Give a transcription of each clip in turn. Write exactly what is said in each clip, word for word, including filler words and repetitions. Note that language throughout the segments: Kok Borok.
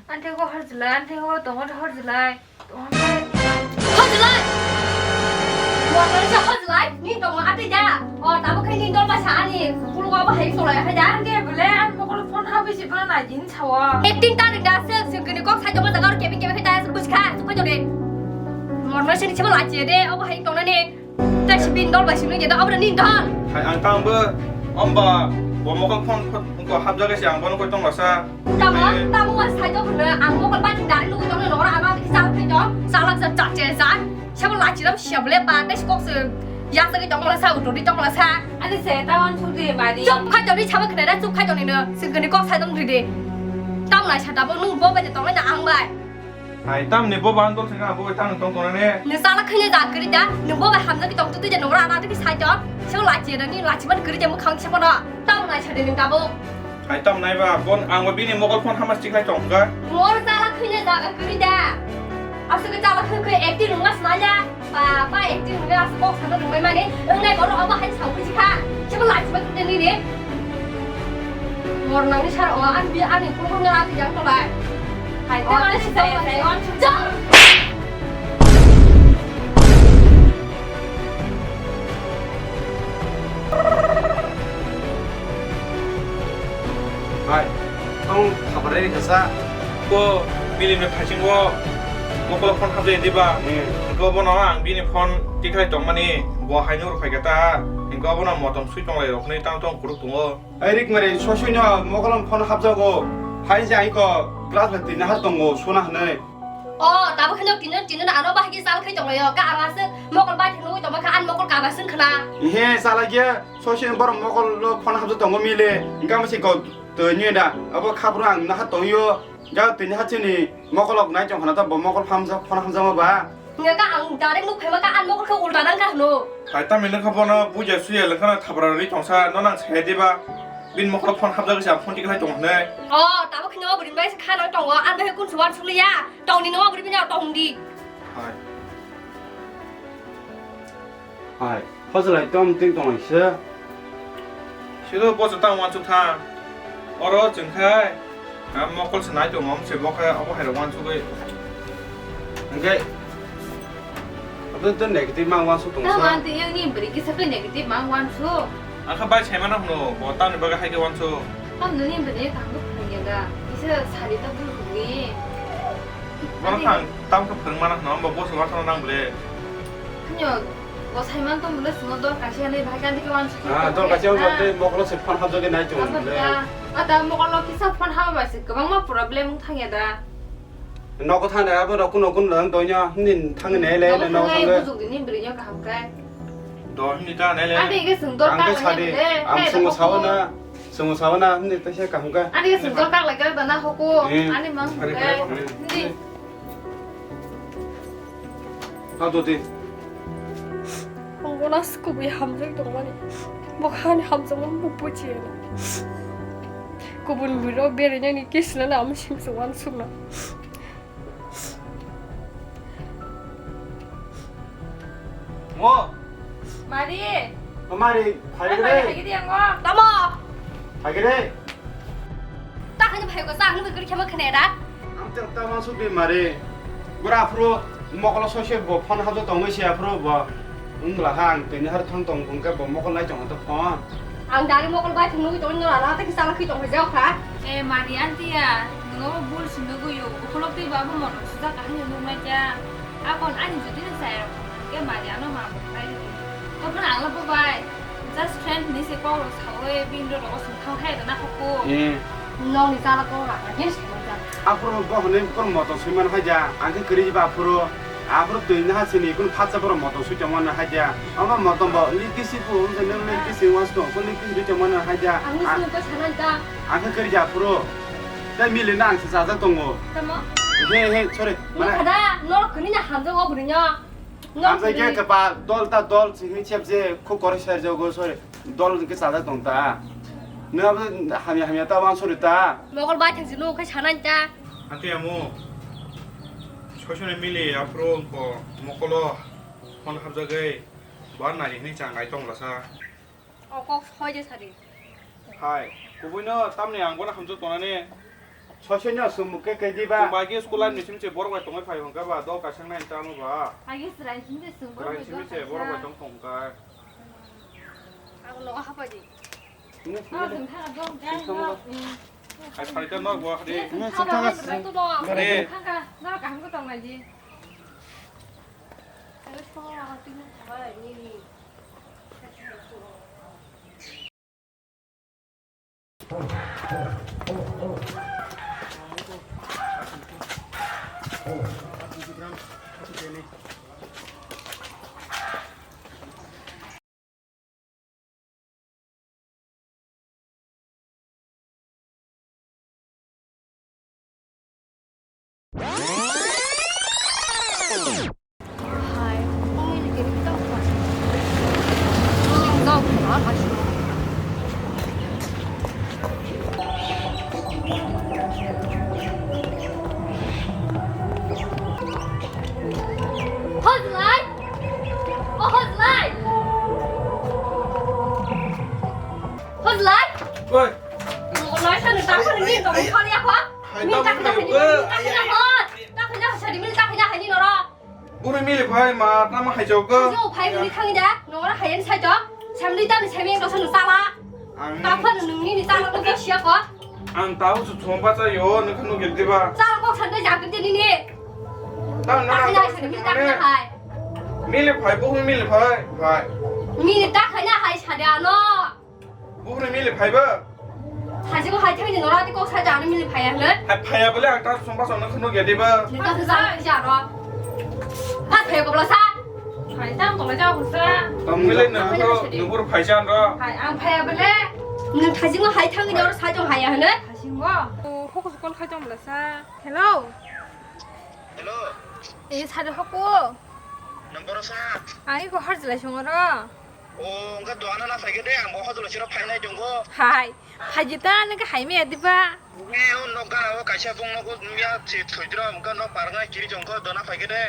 Ante ko horjilai, ante ko tongo horjilai. Horjilai! Buat manusia horjilai, ni tongo ate ja. O, tabo khe ni dol ba sa ani. Pulugo bo hai tolai hai ja. Ante bole an mokol phone ha bisi bana na jin sawa. Acting ta ring da se, se gini kok sai jobo jaga kebin kebin khai ta se buji kha, su khai jore. Morno se ni chebo lachi de, obo hai tong nani. Ta si bin dol ba si nung jeda, obo ni dol. Hai ang tang bo, omba, bo mokol phone ko hapjak se ang bono koi tong lasa. Tamo, tamo wa sai to khna, ang mokol ba jing dari nung tong no, ora ama ki sa khai to, sa lak sa cha che sa. Sabo lachi ram siya bole ba, tes kok se, ya sa ki tong lasa, uto di tong lasa. Ani se ta wan su di mari. Chup khai to ni chaba khna da, chup khai to ni no, se gini kok sai tong ri de. Tam lai sa da bo nung bo ba je tong na ang bai. Hai, tamni bo bahan dol thangka, bo tang tong tong ne. Ni sala khanya da kri da, ni bo bai hamjak tong tu tu je nora na tu ki sai to. Sebo lachi da ni lachi ban kri je mukhang se bono. Tamo nai sa de ni da bo. Hai, tam nai ba, bon ang bo bini mokol phone hama sik lai tong ga. Mor sala khanya da kri da. Asu ke sala khanya acting nung mas na ya. Ba, ba, acting nungwi aswk kok sana rwngmani, wngnai borok obo hai sao buji kha. Sebo lachi ba kide nini. Mor nangni sar o, ani bi, ani kukur nang ati jang tolai. Hai, o, ani ani sai, sai, sai, on. Jang! Hai, tong khabarai kasa. Bo bilimni phaisingo mokolo phone hapjai diba? Hmm. Hingke bono ang bini phone tikhlai tongmani, bo haino rwphai khe ta. Hingke bono motom sui tonglai rokni tang tong kuruk tongo. Ai rik mare, sosui no mokolo phone hapjago. Hai je aiko glass bai tini har tongo, sona hwnwi. O, tabo kheno tino, tino ano bahagi sal khai tonglaio. Ka ang aswk mokol bai thangwi tongma kha, an mokol kaba sung khna. He, sala gya, sosui borok mokolo phone hapjak tongo mile. Hingke mo se kok twi nyo da. Abo khabro ang naha tongyo. Ga tini ha chini mokolok nai chong khana ta bo mokol phamjak phone hamjakma ba. Nga ka ang direct nuk phaima ka ang mokol khe ulta nang ka hwno. Hai ta mile kha bono buja suya le khana thabra ri thongsa no nang se diba. Bin mokol phone hamjak sa phone tik lai tong hne. O, tabo khino bwrwi bai kha nang tongo, ang bai kun suwan suliya. Tongni no bwrwi bini tong di. Hai. Hai, hojlai tom ting tong se. Silo bo se tang wansuk tha. Oro chwng khai, a mokol se nai tongom se bo khai obo hai rok wansugwi. Hingke, abo to negative mang wansuk tong sa. Tang wan twi yang ni bwrwi kisa khe negative mang wansuk. Ang kha bai sai mano hwno, bo tamni bagwi hai khe wansuk. Tang nini bwrwi kaham khe phwrwngya da. Kisa sari ta bul hugwi. Bono thang, tam khe phwrwng mana hwno, hwnba bo se wansukna nang ble. Hwnyo, bo saiman tong bole simo dol kaisa nai bahai kandi ke wan suki. Ah, dol kaisa wngkha tei mokolo se phone hapjagwi nai tongo bole. Ata mokolo kisa phone hama bai se kwbangma problem wng thangya da. Nogo thangna abo rok kuno kuno lang donya hini thangni nai le nogo thangwi. Bujuk dini bwrwi no kaham kai. Do hini ta nai le. Ate ke sung dol ta. Ang ke sadi, ang sungo sawana. Chwngno sawi na, hindi teisa kaham khe. Ani sumjak tak lai khe dana huku. Hmm. Ani mang. Hari khe. Hindi. Ha, dodi. Ang bono kubui hamjak tongmani. Bo hani hamjakmani bo bujiya. Kubun bwrwi rok berainani kisna na amo simsa wansukna. Mo. Mari. O Mari, phai gede. Phai gede ang mo. Tamo. Phai gede. Ta hani phai ko sa hani bikri khema khne da. Ang ta ta ma su bi Mari. Gura aphuru mokolo soi se bo phone habo tongwi se aphuru bo. Wng bwla kha ang tini har thang tong bung khe bo mokol nai tong to phone. Ang dari mokol bai thung nugwi tong nang la ta kisa la khi tong phai jak kha. E mani antiya, nungo bul si nugwi yo, ukhulok twi ba bo mono sujak kahani nuk nai ja. Akon ani jodi ni saya rok ke mani ano ma bo khai ni. To pun ang la bo bai. Just friend ni se kok rok sawi bin ro rok sung thang khai da na kho ko. Hmm. Nong ni jala ko la, yes ko ja. Aphuru bo hwnwi kunu motom swiman hai ja, ang khe kwrwi ba aphuru. Aphuru twi naha sini kunu phatsa borok motom swi tongmano hai ja. Ama motom bo likisi pu, wngkha nang likisi wngma song, kunu likisi ri tongmano hai ja. Ang ni sini ko sanan ta. Ang khe kwrwi ja aphuru. Tei mili na ang se chajak tongo. Tamo? He, he, sorry. Mana kada, no kuni na hamjak o bwrwi no. Hamjak khe kwpa dol ta dol sini chep je khu kori ser jogo, sorry. Dol hwnkhe chajak tong ta. Nwng abo hamya hamya ta wansuri ta. Mokol bai thang sino khai sanai ta. Ante amo. Sosone mili aphuru ko mokolo phone hapjagwi bar nari hini chang ai tong lasa. O kok soi de sari. Hai, kubuino tamni ang bono hamjak tonani. Soisoi no sumuk ke kedi ba? Chwng bai khe school line ni simi se borok bai tongwi phai hwnkha ba, dol kaisa nai tamo ba. Agi chwrai simi se sumuk Chwrai bai simi dol se kaisa. Borok bai tong tongkha. Ang logo hapadi. Ini Oh, sini. Sini sama. Ai, phalika nok bo hadi. Ini sini sama. Ini. Thangka, nara kaham ko tong lagi. Terus ko aku tinggal sama ini. Hojlai! O Hojlai! Hojlai! Oi! Hojlai, sanu tak ni to khali apa? Hai, min tak tak ni, min tak tak ni. Hai, tak tak ni, sadi min tak tak ni noro. Buri mili phai ma tamo hai chok. Yo phai ni khang da, noro hai ni sai to. Samli ta ni sai mi to sanu sala. Ang Tamo nungni ni tamo to siya ko. Ang tao su thum bacha yo, nung khunu gel diba? Chal kok sande jak de ni ni. Tamo na Takha na sande mili takha na hai. Mili phai, bu mili phai, phai. Mili takha na hai sade ano. Bu mili phai ba? Saji ko hai thai ni nora ti kok sa jani mili phai ya le. Hai phai ya bole ang tao su thum bacha nung khunu gel diba? Ni ta sa ja ro. Ha phai ko bla sa. Hai, tang tolai jao sa. Tang mile nang buro, nang buro phai chan ro. Hai, ang phai abele. Nang thajingo hai thang ni oro sa jong hai ya hene. Thajingo. O, hoko call khai tong bla sa. Hello. Hello. E, sa de hoko. Nang boro sa. Ai ko har jilai song ro. O, engka doana na phai ke de, ang bo hojolo siro phai nai jong go. Hai. Phaidi ta nang khe hai maya diba? Ni o nok gana o kaisa bung nogo mia si thoidro, wngkha nok parnga kiri jongkho dona phaikhe de.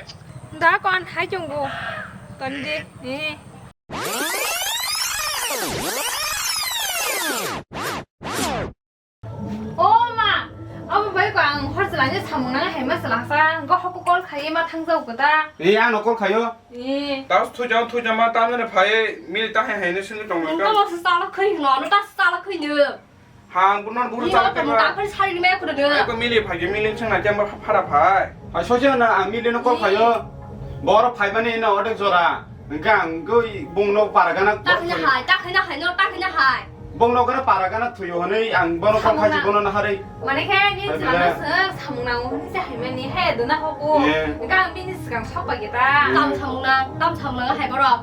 Da kon hai jongbo. Tondi. Eh. O ma, abo bai ko ang hor chalani samung nang hai ma salasa, go hoko call khai ma thang jau kota. Eh, ano call khayo. Eh. Tao thui jang thui jang ma tamne phai mili ta hai hai ne sini tong. Ang ka. Lo sa sala khai no, no ta sala khai ne. Hang buno buru. Ni chala tamo kaiba. Tangkhani sari ni maya kuda de. Ai ko mili phai, mili sing na jamba phara phai. Ai soja na ang mili no call khayo. Boro phai mani no odek jora. Hingke ang goi bung no paragana. Takhina hai, takhina hai, no takhina hai. Bung no gara paragana thuyo hwnwi ang bono call khaji bono na hari. Mane khe ni chwla seng samung nango hwnwi se hai mani he dona hobo. Hingke ang bini swkang sok bai ta. Tam samung nang, tam samung nang hai borok.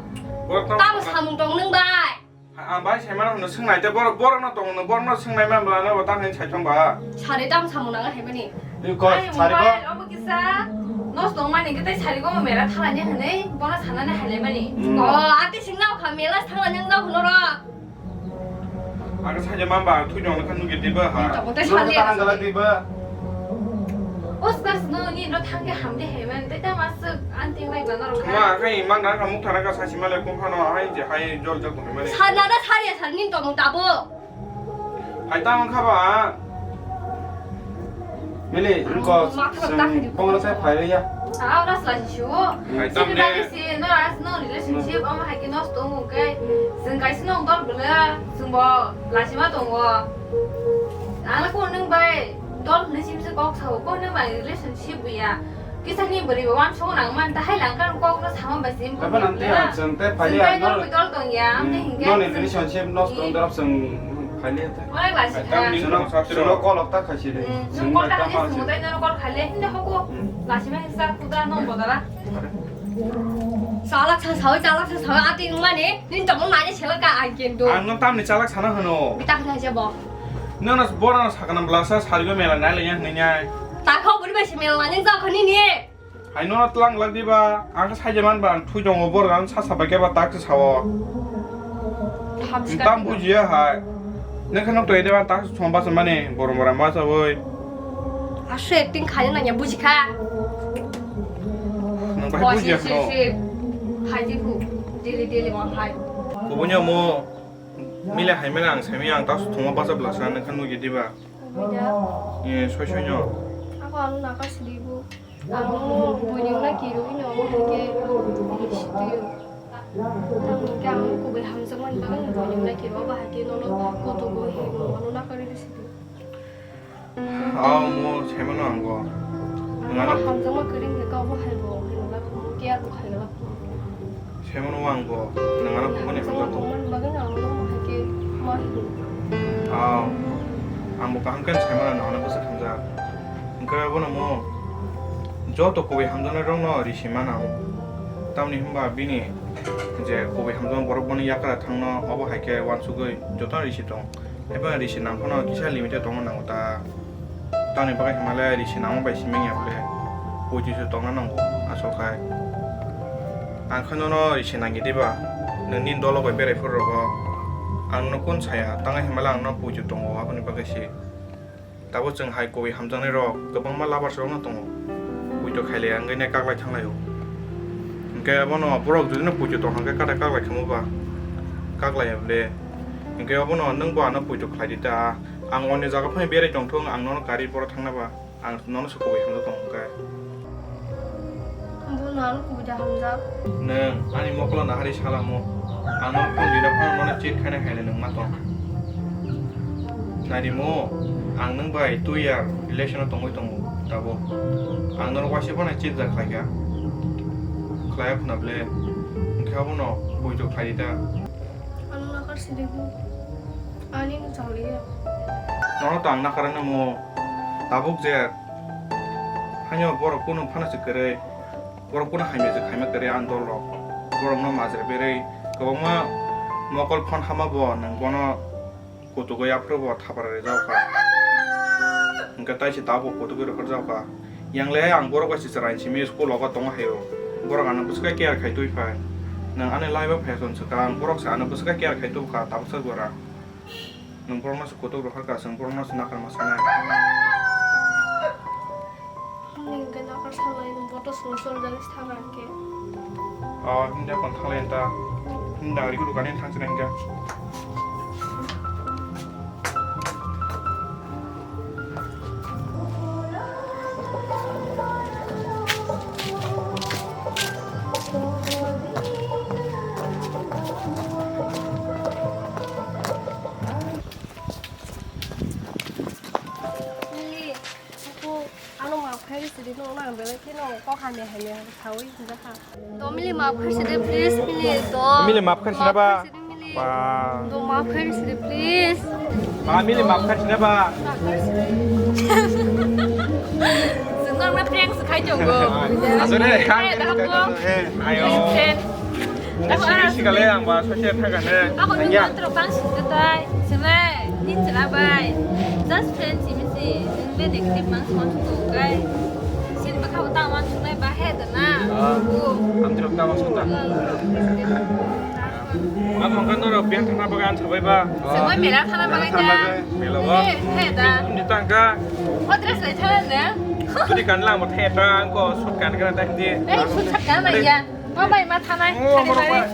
Tam samung tong nung bai. Ang bai sai mano hwnwi swngnai tei borok, borokno tongno, borokno swngnai man bwlano bo tang hwnwi sai thang ba. Sari tang samung nang hai mani. Ni ko sari ko. Ai, mobile obo kisa nosto wngmani khe tei sari ko mera thalani hwnwi bono sanani hai lai mani. Hmm. O, ati singna kha mela thalani wngna hwnwi ro. Ang sai man ba thwi jong kha nugi diba ha. Tamo tei sari. Nang tang galak diba. Os gas no ni no thangke hamde hemen tei ta masuk anting lai bana ro. Ma khai mang dan ka muk thana ka sasi male kum phano hai je hai jol jol kum male. Sana da sari sari nin to mung tabo. Hai ta mang kha ba. Mele ko. Bongla sai phai ya. Ah, ora sala shu. Hai tam de. Si no as no relationship ama hai ki nos to mung kai. Sing kai sino dol bela sing bo la sima to ngo. Ang ko nung bai. Dol hwnwi simse kok sao, kok hwnwi bai relationship buya. Kisa ni bwrwi bo uansukgo nang man, ta hai lang kar kok no sama bai sim. Abo nang tei ang chwng tei phai ya, dol tong ya, ang tei hingke. Noni relationship nosto wng dorop chwng phai liya tei. Onek lasi kha. Chwngno, chwngno call ok ta khai si de. Chwng call ta khai si, chwng tei nono call khai le, hindi hoko. Lasi ma hingsa kuda no bodala. Chalak sa sao, chalak sa sao, ati wngmani, nini tongmung nani selaka ang kendo. Ang no tamni chalak sana hwno. Bita khna je bo. Nono borano sakana blasa sarigo mela nai laiya hwnwi nai. Takho buri bai se mela nani jak khani ni. Hai nono tlang lak diba, ang khe saija man ba, ang thui tongo borok ang sa sa bai khe ba tak se sao. Tam bujiya hai. Nokhe nok twi diba tak se song basa mani, borom borom basa oi. Aswk acting khaina nangya bujikha. Nang bai bujiya khno. Phaidi khu, daily daily ma phai. Kubunyo mo. Mile hai mele ang saimanya ang taso thuma basa bwlasa nokha nukya diba? Buida. Ye, soi soi no. Ako ano naka sidi bu. Ang no buini wngna kiro ino, omo hai khe sidi. Tamo khe ang no kubui hamjakmani bagwi buini wngna kiro, obo hai khe nono kutugo himo, ano naka ridi sidi. Ao mo saimano ang bo. Ang no hamjakma kwrwi hwnkhe kok bo hai bo hwnwi lakho, care bo khaina lakho. Saimano ang bo, nwng ano kubuni hamjakgo. Tongmani bagwi ang no hai khe ma hino. Ao, ang bo kaham khe saimano nwng ano bwswk hamjak. Hwnkhe abono mo joto kubui hamjaknairokno risi mana. Tamni hwnba bini je kubui hamjakma borok bono yakra thangno, obo hai khe uansugwi jotono risi tong. Eba risi nang phano kisa limited tongna nango ta. Tamni bagwi hwnmale risi nangma bai simi wngya bole. Poito se tongna nango asol khai. Ang khe nono risi nangya diba? Nwng nini dolo bai berai phuru rogo. Ang nono kun saya, tangwi hwnmale ang nono poito tongo aboni bagwi se. Tabuk chwng hai kubui hamjaknai rok kwbangma lovers rokno tongo. Poito khailai wngwi nai kaklai thanglaio. Hwnkhe abono borok judino poito tong hwnkhe kathai kaklai khamo ba? Kaklaiya bole. Hwnkhe abono nwng bo ano poito khlai di ta. Ang oni jaga phai berai tongthung, ang nono kari boro thangna ba? Ang nono se kubui hamjak tong hwnkhe. Bo nang kubui da hamjak. Nwng ani mokolo nahari salamo. Ang nono phone rina phone nono cheat khaina khaile nwng ma tong. Naidi mo, ang nwng bai two year relation o tongwi tongo tabuk. Ang nono waisa phano cheat da khlaikha. Khlaiya phano bole. Hwnkhe abono poito khlai di ta. Ano nakar sidi bu. Ani no chaliya. Nono to ang nakarano mo. Tabuk je haino borok kunu phano se kwrwi, borok kunu hamya se khaima kwrwi ang dol rok. Borokno majra berwi kwbangma mokol phone hama bo nwng bono kutugwi aphuru bo thapra rijak kha. Hwnkhe tai se tabuk kutugwi rohorjak kha. Yang le ang borok bai se chwrai simi school o tongo haio. Borok ano bwswk khe care khai twi phai. Nwng ani life o fashion swkang, borok se ano bwswk khe care khai tubukha tabuksa gora. Nwng borokno se kutuk rohor ka, chwng borokno se nakarma sanai. Hwnwi hwnkhe nakar sanai, nwng boto swngchar jani sana hwnkhe. O, hwnda kon thanglai ta. Hwnda ri kutuk ani thang sinai hwnkhe. Lily, aku ano maaf khairi sidi no nang belai kheno kok hamya hamya sawi hinjakha. To mili maaf khairi sidi please mili to. Mili maaf khairi sina ba? Ba. To maaf khairi sidi please. Ba mili maaf khairi sina ba? Sengkang na prank se khai chongo. Asore. Ayo. Sini sini kali yang bahas saya kagak nih. Aku tuh terus bang sih tai. Sini ni celabai. Just friend sih mesti. Ini negatif bang semua tuh guys. Sini bakal utang bang sungai bahaya deh nah. Aku. Am terus tahu sudah. Ang mangkan norok biang thangna bagwi ang sabai ba. Sengwi mela thana bagwi ta. Mela ba. He da. Ni tangka. Odres lai thana ne. Tuli kan lang mo the ta ang ko sut kan kan ta hindi. Eh, sut sat kan ya. Ma bai ma thana. Oh, mo bai.